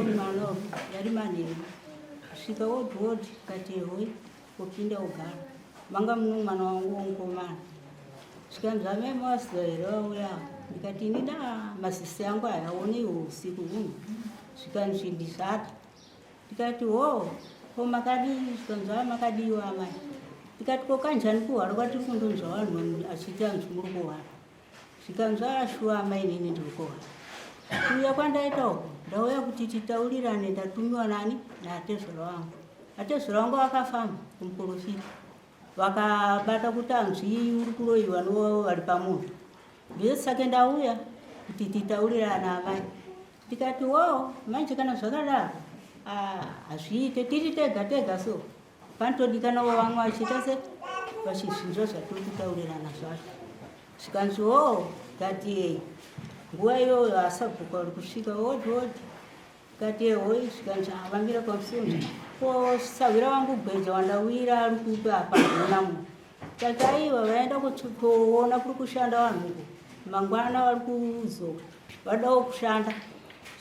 mwana yari manheru svika wodi wodi kati hoi Kupinda ugara manga muno mwana wangu womukomana zvikanzi amai mawasiwa here vauya ndikati ini da maziso yangu hayaoneiwo usiku huno zvikanzi ndizvati ndikati hoo ko makadii zvikanzi a makadiiwa amai ndikati ko kanjani kuhwara kwatiri kundonzwa vanhu achiti anzi muri kuhwara Zvikanzi ah shuwa amai inini ndiri kuhwara. Kuuya kwandaita uku ndauya kuti titaurirane ndatumiwa nani naatezvara wangu. Atezvara wangu vakafamba kumuporofita vakabata kuti anzwi uri kuroyiwa novari pamunhu. Ndosake ndauya kuti titaurirane amai. Ndikati wo manje kana zvakadaro ah, hazviite tiri tega tega so Panotodikanwawo vamwe vachiita se vachizvinzwa zvatiri kutaurirana zvacho. Zvikanzi hoo ngatiyei. Nguva iyoyo asabhuku ari kusvika wodi wodi. Ngatiyei hoi zvikanzi avambira pamusunzi. Ko sahwira wangu gweja wandawira ari kupi apa hamuna munhu. Tati aiwa vaenda kuona kuri kushanda vanhu uko. Mangwana vari kudzoka vadawo kushanda.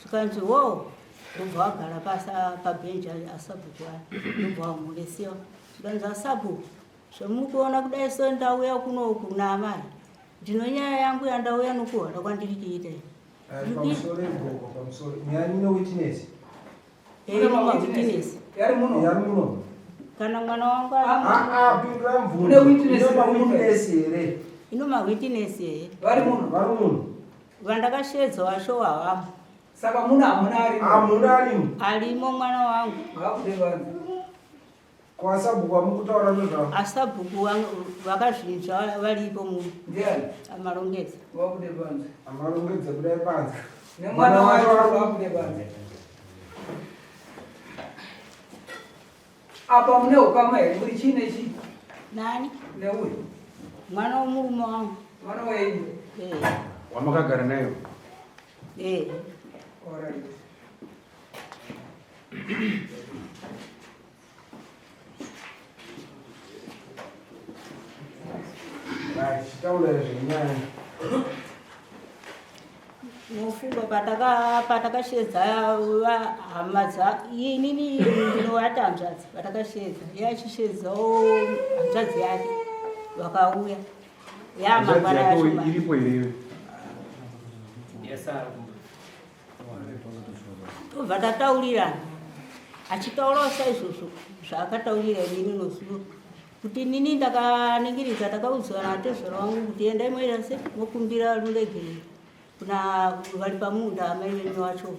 Zvikanzi hoo ndobva wagara pasi pabhenji asabhuku aya ndobva wamhoresiwa zvikanzi asabhuku zvamuri kuona kudai so ndauya kunoku naamai ndino nyaya yangu yandauya nokuhwara kwandiri kuita kana mwana wangu ino mawitness here vandakashedzwa vasho havamo Saka muna hamuna arimo. Hamuna arimo. Arimo mwana wangu. Ngabude vanhu. Ko asabhuku amukutaura nezvavo? Asabhuku vakazvinzwa varipo muno. Ndiani? Amarongedza. Vabude panze. Amarongedza budai panze. Nemwana wacho vabude panze. Apa mune ukama here muri chii nechii? Nani? Neuyu. Mwana womurume wangu. Mwana wenyu? Eh. Wamakagara nayo? Eh. All right. Right, chitaura zvenyaya. Mufungo pataka patakashedza hama dza inini ndinovata hanzvadzi patakashedza iye achishedzawo hanzvadzi yake vakauya yamangwana yacho iripo here tobva tataurirana achitaurawo saizvozvo zvaakataurira inini nozuva kuti inini ndakaningiridza ndakaudzwa natezvara wangu kuti endai moita se mokumbira ruregerero kuna vari pamunda amai venyu wacho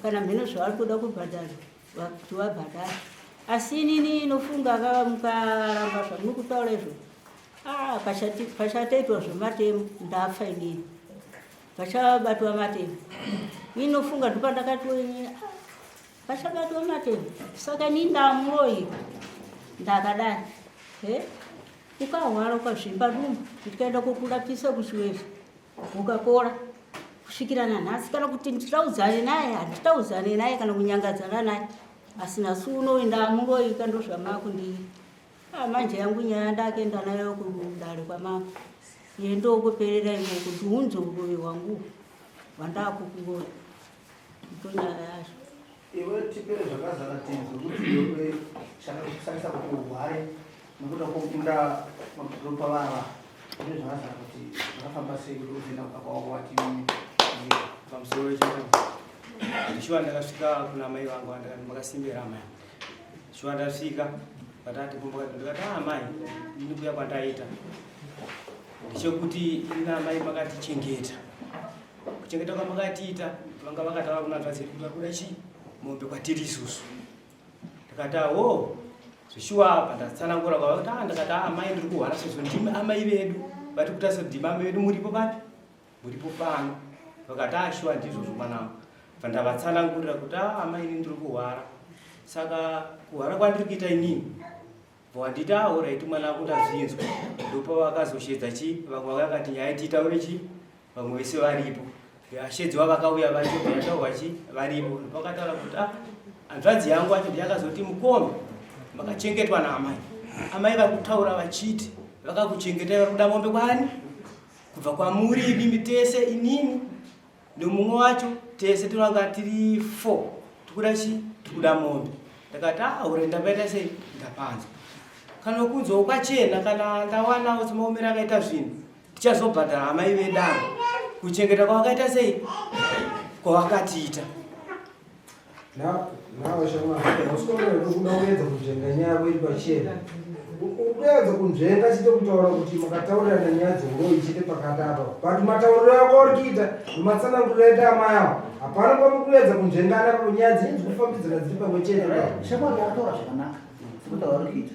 kana mheno zvavari kuda kubhadhara kuti vabhadhara asi inini inofunga mukaramba zvamuri kutaura izvo ah, pachatoitwa zvematemo ndafa inini pachabatwa matemo inofunga ndopandakati ah, pachabatwa matemo saka ini ndamuroyi ndakadai ukahwara ukazvimba dumbu ndikaenda kokurapisa kuchiwezha ukapora kusvikira nanhasi kana kuti nditaudzane naye handitaudzane naye kana kunyangadzana naye asi nhasi unoyi ndamuroyi ka ndozvamakundi ah, manje yangu nyaya ndakenda nayo kudare kwamama iye ndokuperera ikoko ndiunze uroyi hwangu hwandakukuroyi ndonyaya yacho Iwe tipere zvakazara tinzwe kuti iwe chakakusarisa kuti uhware nekuda kwokunda ropa vava ine zvakazara kuti zvakafamba sei kuti uzoenda kubva kwawako wati pamusoro chino ndishuwa ndakasvika kuna mai vangu ndakati makasimbira amai shuwa ndasvika vatati kumba ndikati ah amai ini kuya kwandaita ndechekuti ini amai makatichengeta Kuchengeta kwamakatiita vanga vakataura kuna hanzvadzi yedu kuti vari kuda chii mombe kwatiri isusu. Ndikati awo zveshuwa apa ndatsanangura kwava ah, ndakati ah, amai ndiri kuhwara sezvo ndimi amai vedu vati kuita se ndimi amai vedu muripo papi muripo pano vakati ashuwa ah, ndizvozvo mwanangu bva ndavatsanangurira kuti a amai ini ndiri kuhwara saka kuhwara kwandiri kuita inini Wanditi ahoraiti mwana wako ndazvinzwa. Ndopavakazoshedza chi vamwe vakati nyaya tiitaure chi vamwe vese varipo. Ashedziwa vakauya vacho yataurwa chi varipo. Ndopakataura kuti ah hanzvadzi yangu acho ndiyakazoti mukoma makachengetwa naamai. Amai vari kutaura vachiti vakakuchengetai vari kuda mombe kwani kubva kwamuri imimi tese inini nomumwe wacho tese tinanga tiri 4 tikuda Tikuda chi? Tikuda mombe. Ndakati ah ure ndapaita sei? Ndapanzwa. Kana kunzwa kwachena kana ndawanawo semaomero akaita zvinhu tichazobhadhara amai vedaro kuchengeta kwavakaita sei kwavakatiita. Nawe shamwari, usikuona here kuda kuedza kunzvenga nyaya yako iri pachena? Uri kuedza kunzvenga chete kutaura kuti makataurirana nyaya dzeuroyi chete pakati apa, but matauriro ako auri kuita nematsananguriro aita amai ava, hapana pamuri kuedza kunzvengana apo nyaya dzenyu dziri kufambidzana dziri pamwe chete. Shamwari yakataura zvakanaka sekutaura uri kuita.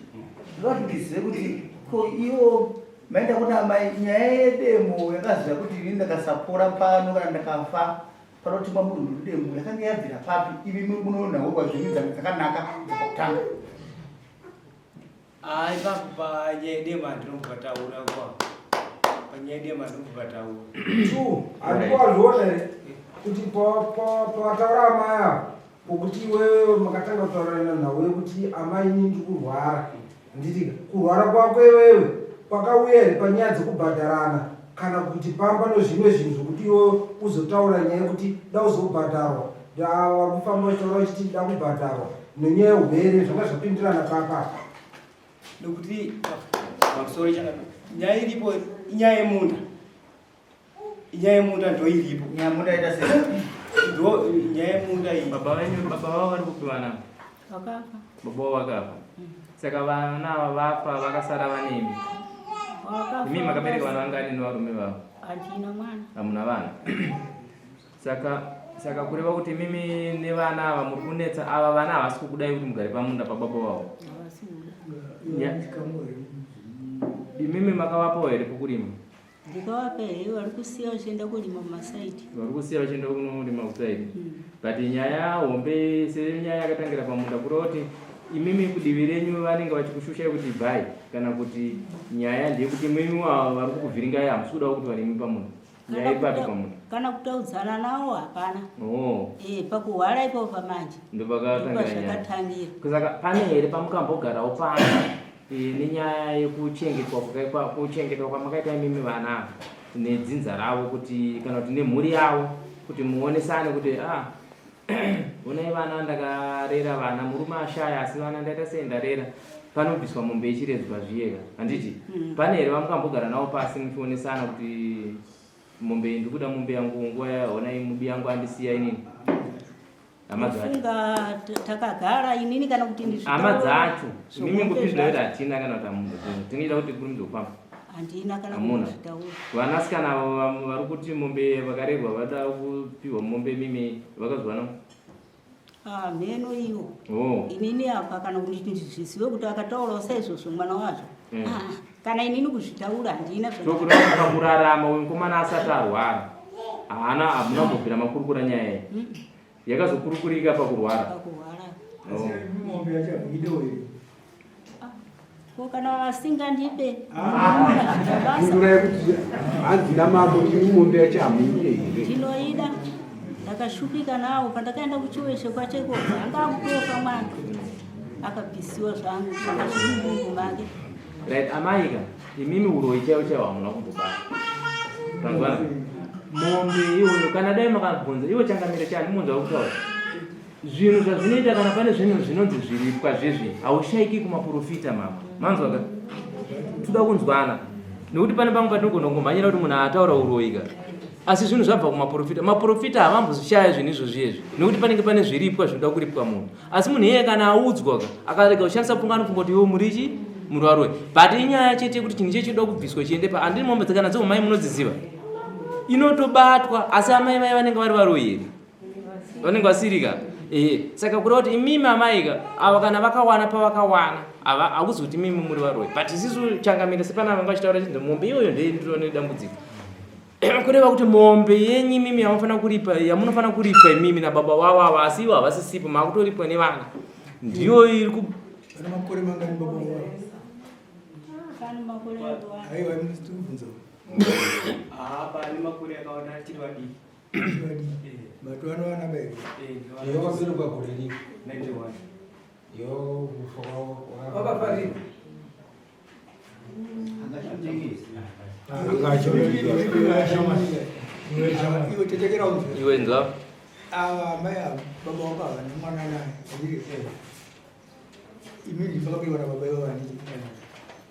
Ndoda kuti ndizive kuti ko iwo maenda kuna amai nyaya yedemo yakaziva kuti ini ndakasapora pano kana ndakafa panotemwa munhu nedemo yakanga yabvira papi imi munonhaurwa zvenyu dzakanaka dzakutanga. Hayi ipapo panyaya yedemo handinombopataura kwa panyaya yedemo handinombopataura. Two, handikuwazviona here kuti pawataura amai ava pokuti iwewe makatanga kutaurirana nhau yekuti amai ini ndiri kurwara handiti kurwara kwako iwewe kwakauya here panyaya dzekubhadharana kana kuti pamba nozvimwe zvinhu zvokuti iwe uzotaura nyaya yekuti da uzobhadharwa vari kufamba vachitaura vachiti da kubhadharwa nenyaya yeurwere zvanga zvapindirana papa Nekuti pamusoro nyaya iripo inyaya yemunda. Inyaya yemunda ndo iripo. Nyaya yemunda ita sei? Ndo nyaya yemunda iyi. Baba venyu baba vavo vari kupi vana? Vakafa. Baba vavo vakafa. Saka vana ava vafa vakasara vanemi. Vakafa. Imi makabereka vana vangani nevarume vavo? Handina mwana. Hamuna vana. Saka saka kureva kuti mimi nevana ava muri kunetsa ava vana havasi kukudai kuti mugare pamunda pababa vavo. Havasi kuda. Imimi makavapawo here pokurima? Ndikavapa here vari kusiya vachienda kurima kumasaidi. Vari kusiya vachienda kunorima kusaidi. But nyaya hombe senyaya yakatangira pamunda kureva kuti imimi kudivi renyu vanenge vachikushushai kuti ibvai kana kuti nyaya ndeyekuti imimi vari kukuvhiringai hamusi kudawo kuti varimi pamunda. Nyaya ipapi pamunda? Kana kutaudzana nawo hapana. Oh. Eh, pakuhwara ipapo pamanje. Ndopakatangira nyaya. Ndopazvakatangira. Saka pane here pamukambogarawo pano nenyaya yekuchengetwa kuchengetwa kwamakaita imimi vana nedzinza ravo kuti kana kuti nemhuri yavo kuti muonesane kuti ah onai vana ndakarera vana murume ashaya asi vana ndaita sei ndarera panobviswa mombe yechiredzwa zviyeka handiti pane here vamukambogara navo pasi muchionesana kuti mombe iyi ndikuda mombe yangu nguva yaonai mubi yangu andisiya inini hama dzacho Funga takagara inini kana kuti ndizvitaure hama dzacho imimi zvomombe ngopindura kuti zvacho. hatina kana kuti hamuna tinoita kuti kurumidze kufamba Handina kana Hamuna. kuzvitaura. Vanasikana avo vari kuti mombe vakarerwa vada kupiwa mombe mimi vakazwana. Ah, mheno iwo. Oh. Inini apa kana kuti ndizvizive kuti akataurawo saizvozvo mwana wacho. Ah, kana inini kuzvitaura handina So kuti pakurarama uyu mukomana asati arwara haana hamuna kumbobvira makurukura nyaya iyi. Yakazokurukurika pakurwara. Pakurwara. Oh. Mombe yacho hamuidewo here? Ko kana vasingandipe Pindurai kuti hanzi namambo imi mombe yacho hamuide here? Ndinoida. Ndakashupika nawo pandakaenda kuchiweshe kwacho ikoko anga akutofa mwana akabvisiwa zvangu zvanga zviri mudumbu make. Right, amaika imimi uroyi chaiwo chaiwo hamuna kumbobata. Tanzwana. Mombe iyoyo kana dai makabvunza iwo changamire chani munzwa kutaura. Zvinhu zvazvinoita kana pane zvinhu zvinonzi zviripwa zvezvi haushaiki kumaprofita mama. Manzwa ka? Toda kunzwana. Nekuti pane pamwe patinogona kungomhanyira kuti munhu ataura uroyi ka. Asi zvinhu zvabva kumaprofita. Maprofita havamboshaya zvinhu izvozvi izvi. Nekuti panenge pane zviripwa zvinoda kuripwa munhu. Asi munhu iyeye kana audzwa ka, akarega kushandisa pfungwa anofunga kuti iwe muri chi muri varoyi. But inyaya chete yekuti chinhu ichechi chinoda kubviswa chiende pa handini mombe dzakana dzomai munodziziva. Inotobatwa asi amai vai vanenge vari varoyi here? Vanenge vasiri ka. Saka kureva kuti imimi amai ka ava kana vakawana pavakawana ava hakuzi kuti imimi muri varoyi. But isisu changamire sepana vanga vachitaura chinzi mombe iyoyo ndeye ndiro dambudziko. Kureva kuti mombe yenyu imimi yamunofanira kuripa yamunofanira kuripa imimi nababa wavo ava asi ivo havasisipo makutoripwa nevana. Ndiyo iri ku Pane makore mangani baba wavo? Pane makore akawanda. Aiwa, imi tiri kubvunza. Ah, pane makore akawanda achiri vadiki. But vanowana bairi. Iwe wakaberekwa gore ripi? 91. Iwe kufa kwako Wakafa rini? Iwe tetekera unzwe. Iwe nzwa. Ava amai ava Baba wako havana mwana naye, handiti? Imi ndipakapiwa nababa ivo handiti?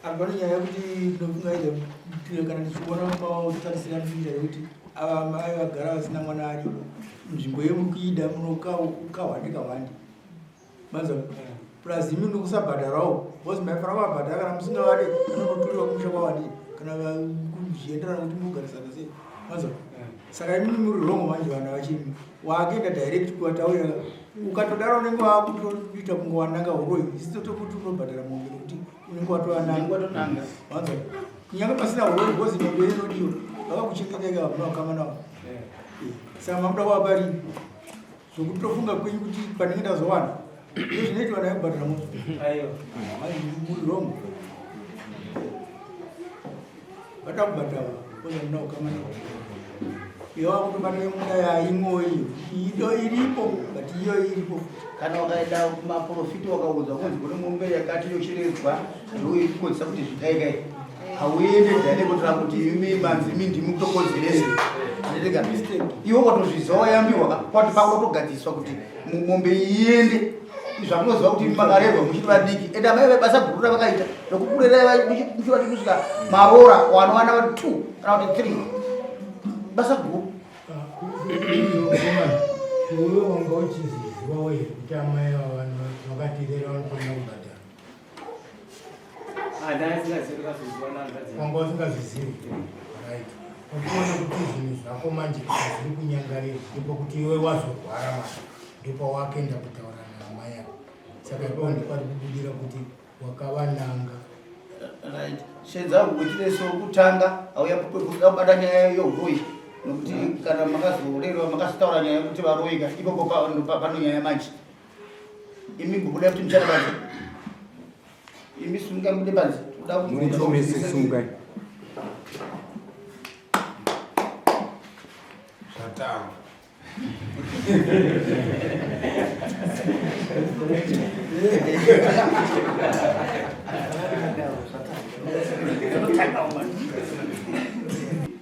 Apa pane nyaya yekuti ndinofunga ita kana ndichiona mautarisira ndinoita yekuti ava mai vagara vasina mwana aripo, nzvimbo yemukuida munokahwande kahwande. Manzwa? Plus imi nokusabhadharawo, because maifanira kuvabhadhara kana musingavade vanonotoriwa kumusha kwavo handiti? Kana zvichienderana kuti munogarisana sei. Manzwa? Saka imimi muri wrong manje vanhu vachimi. Wakuenda direct kuwataurira ukatodaro unenge wakutoita kunge wananga huroyi isi totokuti unobhadhara mombe nekuti unenge watovananga. Wanzwa? Kunyange pasina huroyi because mombe inodiwa vakakuchengeteka hamuna kukama navo. Saka makuda kuvapa rini? Zvokutofunga kwenyu kuti panenge ndazowana iyo zvinoitwa nayo kubhadhara mombe. Muri wrong. Vada kubhadhara because hamuna kukama navo. Iyo wakutobata yemunda yaimo iyo iyo iripo but iyo iripo. Kana wakaenda kumaprofiti wakaudzwa kunzi kune mombe yakati yocheredzwa ndoikukonzesa kuti zvidaikai, hauende direct kutora kuti imi manzi imi ndimi kutokonzeresa. Handiti iwe watozviziva wayambiwa ka kwati pakutogadziswa kuti mombe iende. Zvamunoziva kuti makarerwa muchiri vadiki, ende amai vebasa guru ravakaita rekukurerai muchiri vadiki kusvika maroora wanowana vari 2 kana kuti 3, basa guru. Iwe wanga uchizizivawo here kuti amai ava vanhu vakatirera vanofanira kubhadhara? Wanga usingazvizivi, right? Uchiona kuti zvinhu zvako manje zviri kunyangarira ndipo kuti iwe wazorwara manje ndopawakaenda kutaura naamai ava, saka ipapo ndopari kubudira kuti wakavananga. Right, shedza kuitire sokutanga auya kubata nyaya yohuroyi, nokuti kana makazorerwa makazotaura nyaya yekuti varoyika ipopo pano nyaya manje. Imi bubuda kuti muchada panze, imi sungai mude panze. Muri sungai. Zvatanga.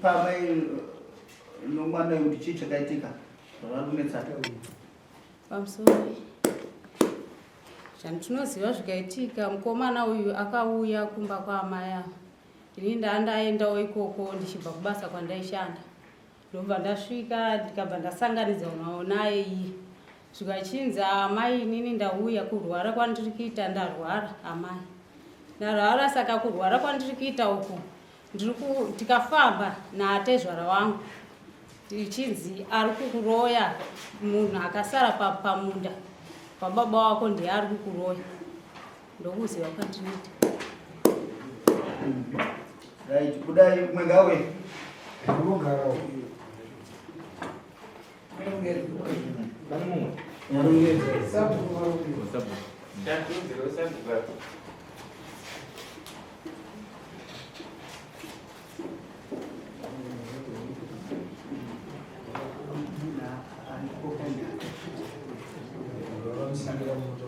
Pamai nomwana kuti chii chakaitika zvavari kunetsana? Pamusoro, zvandinoziva zvikaitika, mukomana uyu akauya kumba kwaamai ava. Ini ndandaendawo ikoko ndichibva kubasa kwandaishanda, ndobva ndasvika ndikabva ndasanganidzanawo naye iye. Zvikachinzi, amai, inini ndauya kurwara kwandiri kuita, ndarwara amai, ndarwara. Saka kurwara kwandiri kuita uku ndiri tikafamba naatezvara wangu, tichinzi ari kukuroya munhu akasara pamunda pababa wako, ndiye ari kukuroya. Ndokuziva kwandinoita. Right, budai mwengawe. Unogarawo. Pane mumwe? Sabhuku varongedza. Sabhuku. Vanosangira muto.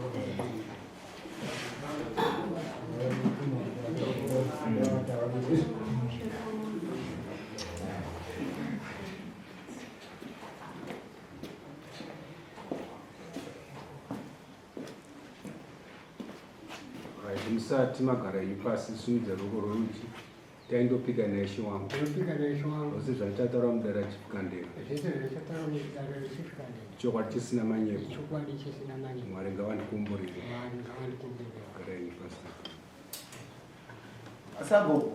Right, musati magara henyu pasi, sumudza ruoko rworudyi. Taindopika naishe wangu. Ndinopika naishe wangu. Zvose zvatichataura mudare achifika ndega. Zvese zvichataura mudare richifika ndega. Chokwadi chisina manyepo. Chokwadi chisina manyepo. Mwari ngavandikomborere. Mwari ngavandikomborere. Gara henyu pasi. Sabhuku,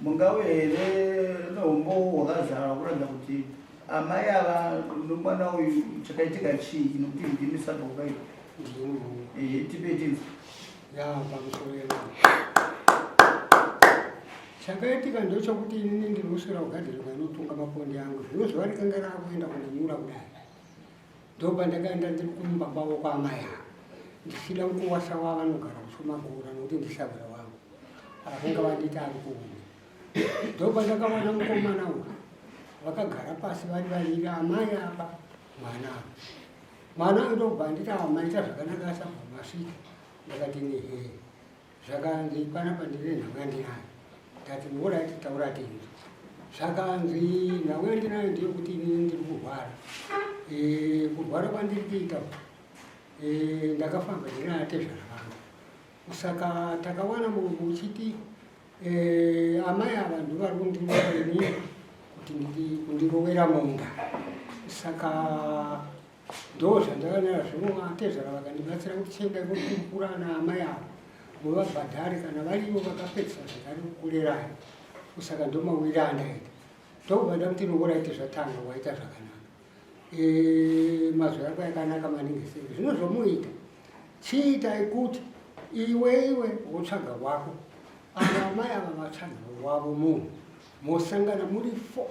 mungave here neumbo hwakazara kuratidza kuti amai ava nomwana uyu chakaitika chii? Nokuti ndimi sabhuku kai. Ndini. Tipe tinzi. Ya, pamusoro yevanhu. Chakaitika ndechokuti inini ndiri kuswera kugadzirwa inotunga maponde angu. Zvino zuva rikanga raakuenda kunonyura kudai, ndopandakaenda ndiri kumba kwavo kwaamai ava ndichida mukuwasha wavo anogara kuSomagora, nokuti ndisahwira wangu akanga vanditi ari kuuya. Ndopandakawana mukomana uyu vakagara pasi vari vaviri, amai apa, mwana apa. Mwana uyu ndobva anditi, maita zvakanaka asabva masvika. Ndakati, nehe. Zvakanzi panapa ndine nhau yandinayo. Ndati, alright, taura tinzwe. Zvakanzi nhau yandinayo ndeyekuti inini ndiri kurwara. Eh, kurwara kwandiri kuita eh, ndakafamba ndina atezvara vangu saka takawana munhu uchiti eh, amai ava ndivari kundirova ini kuti kundirovera munda saka ndo zvandakanara zvino atezvara vakandibatsira kuti chiendai kokurukura naamai ava muvabhadhare kana varivo vakapedzisa zvakari kukurerai saka ndomawira andaita ndokubva ndamuti nokoraiti zvatanga waita zvakanaka e, mazwi ako yakanaka maningi sei zvino zvomuita chiitai kuti iwe iwe wotsvaga wako ava amai ava vatsvaga wavo munhu mosangana muri fo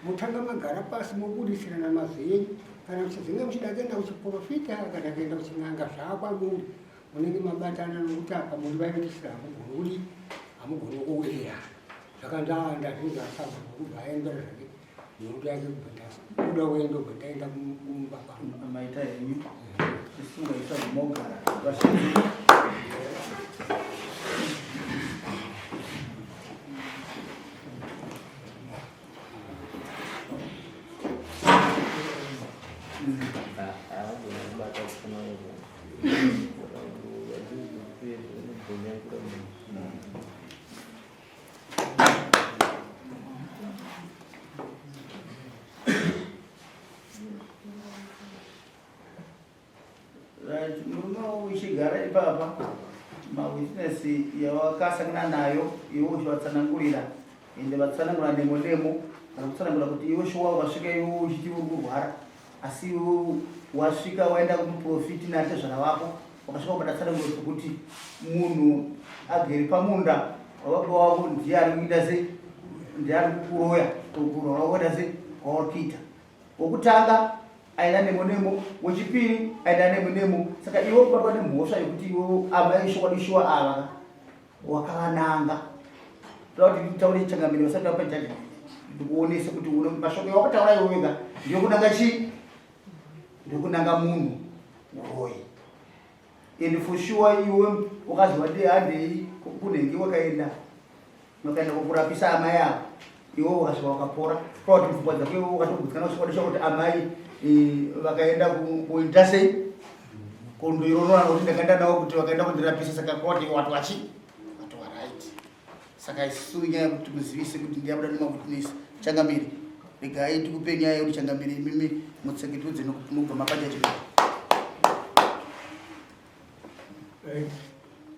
motanga magara pasi mobudisirana mazwi enyu kana muchizinge muchida kuenda kuchiprofita kana kuenda kuchin'anga zvaakwamuri munenge mabatana nokuti apa muri vaindisira hamugoni kudi hamugoni kuwirirana zvakanzi ndazvinzi asabva kubva aendera zvake Nekuti yake kubva ndabuda kuenda kubva ndaenda kumba kwangu. Maita henyu. Chisunga isa mogara. Vashandi. Right, murume uchigara ipapa mawitness yawakasangana nayo iwe uchivatsanangurira ende vatsanangura nemo nemo kana kutsanangura kuti iwe shuwa ukasvika iwe uchiti uri kurwara asi iwe wasvika waenda kumuprofiti natezvara vako wakasvika kubata tsananguro dzekuti munhu agere pamunda wababa wako ndiye ari kuita sei ndiye ari kukuroya kurora kuita sei kwauri kuita wokutanga aenda nemo nemo wechipiri aenda nemo nemo saka iwe kubatwa nemhosva yekuti iwe amai shokwadi shuwa ava wakavananga toda kuti nditaure changamire vasati vapa judgment ndikuonese kuti mashoko awakataura iwe wega ndiyokunanga chii ndokunanga munhu muroyi and for sure iwe ukazi wati handei kunenge wakaenda wakaenda kokurapisa amai avo iwe ukasvika wakapora kwa kuti pfungwa dzako iwe ukatogutsikana usvikwadisha kuti amai eh, vakaenda kuita sei kundoironora nokuti ndakaenda navo kuti vakaenda kundirapisa saka kwati wati wachi wati waright Saka isu inyaya yekuti muzivise kuti ndiyabuda nemawitness changamire regai tikupe nyaya yekuti changamire imimi mutseketudze nokubva mapajajika Right.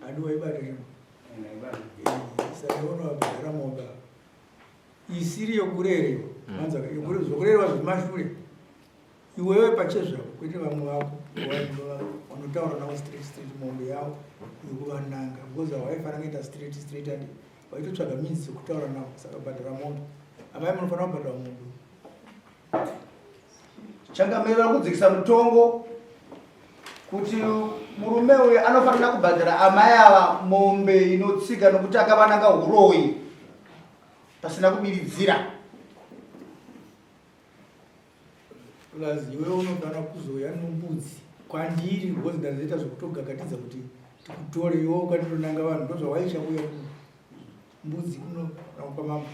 Adi waibata chimwe. Saka iona wabhadhara mombe isiri yokurerewa. Manza yokurerwa zvemashure. Iwewe pachezvako kwete vamwe vako vanotaura navo straight straight mombe yavo yekuvananga because hawaifanira kuita straight straight and waitotsvaga means dzekutaura navo saka bhadhara mombe amai munofanira kubhadhara mombe. Changamire vari kudzikisa mutongo kuti murume uyu anofanira kubhadhara amai ava mombe inotsika nokuti akavananga huroyi pasina kubiridzira. Plus iwe unofanira kuzouya nombudzi kwandiri because ndazoita zvekutogakatidza kuti tikutore iwe ukanditonanga vanhu ndozvawaicha kuuya kuno mbudzi kuno nakupa mambo.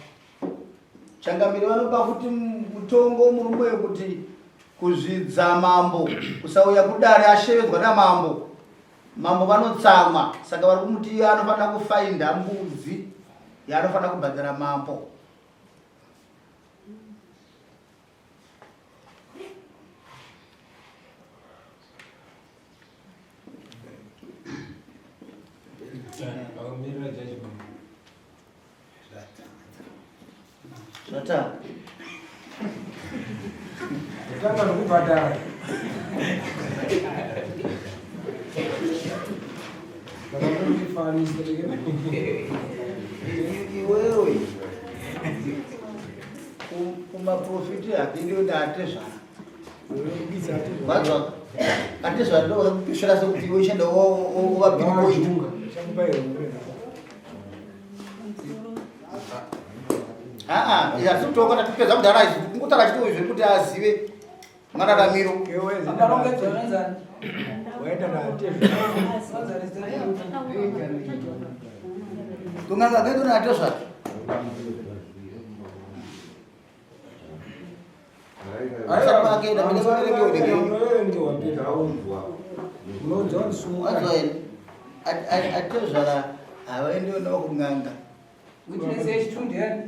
Changamire vanopa futi mutongo murume uyu kuti kuzvidza mambo kusauya kudare ashevedzwa namambo mambo vanotsamwa saka vari kumuti anofanira kufainda mbudzi yaanofanira kubhadhara mambo. Zvatanga. Tanga nokubhadhara. Iwewe kumaprofiti hapindiwe ndaatezvara vazwa atezvara ndovakakupishira sekuti iwe uchenda wovapiripoita aa asi kutoka tatipedza kudhara izvi kungotaura chito izvi kuti azive mararamiro kunganga kedu natezvara Atezvara havaendiwo navo kun'anga. Witness yechitu ndiani?